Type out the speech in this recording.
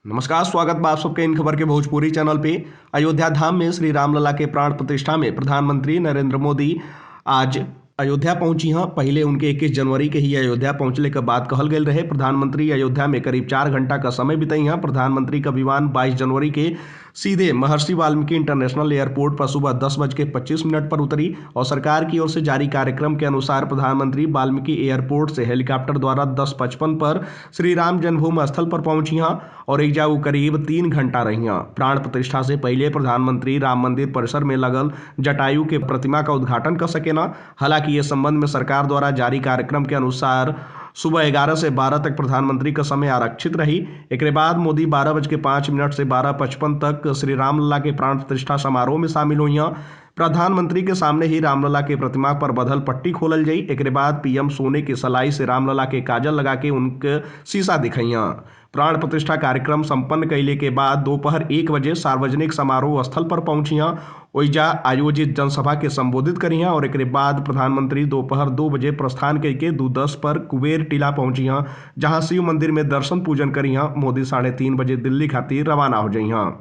नमस्कार, स्वागत बा आप सबके इन खबर के भोजपुरी चैनल पे। अयोध्या धाम में श्री रामलला के प्राण प्रतिष्ठा में प्रधानमंत्री नरेंद्र मोदी आज अयोध्या पहुंची हैं। पहले उनके 21 जनवरी के ही अयोध्या पहुंचने के बाद कहल गए रहे। प्रधानमंत्री अयोध्या में करीब 4 घंटा का समय बिताई हैं। प्रधानमंत्री का विमान 22 जनवरी के सीधे महर्षि वाल्मीकि इंटरनेशनल एयरपोर्ट पर सुबह 10:25 पर उतरी और सरकार की ओर से जारी कार्यक्रम के अनुसार प्रधानमंत्री वाल्मीकि एयरपोर्ट से हेलीकॉप्टर द्वारा 10:55 पर श्री राम जन्मभूमि स्थल पर पहुंची हैं और एक जाऊ करीब 3 घंटा रही हैं। प्राण प्रतिष्ठा से पहले प्रधानमंत्री राम मंदिर परिसर में लगल जटायु के प्रतिमा का उद्घाटन कर सकेना। हालांकि ये संबंध में सरकार द्वारा जारी कार्यक्रम के अनुसार सुबह 11 से 12 तक प्रधानमंत्री का समय आरक्षित रही। एकरे बाद मोदी 12:05 से 12:55 तक श्री रामलला के प्राण प्रतिष्ठा समारोह में शामिल हुई हैं। प्रधानमंत्री के सामने ही रामलला के प्रतिमा पर बधल पट्टी खोलल जाई। एकरे बाद पीएम सोने की सलाई से रामलला के काजल लगा के उनके शीशा दिखाई। प्राण प्रतिष्ठा कार्यक्रम संपन्न कैले के बाद दोपहर 1 बजे सार्वजनिक समारोह स्थल पर पहुंची हैं। ओइजा आयोजित जनसभा के संबोधित करी हैं और एकरे बाद प्रधानमंत्री दोपहर 2 बजे प्रस्थान करके 2:10 पर कुबेर टीला पहुंची हैं, जहां शिव मंदिर में दर्शन पूजन करी हैं। मोदी 3:30 बजे दिल्ली खातिर रवाना हो जाई हैं।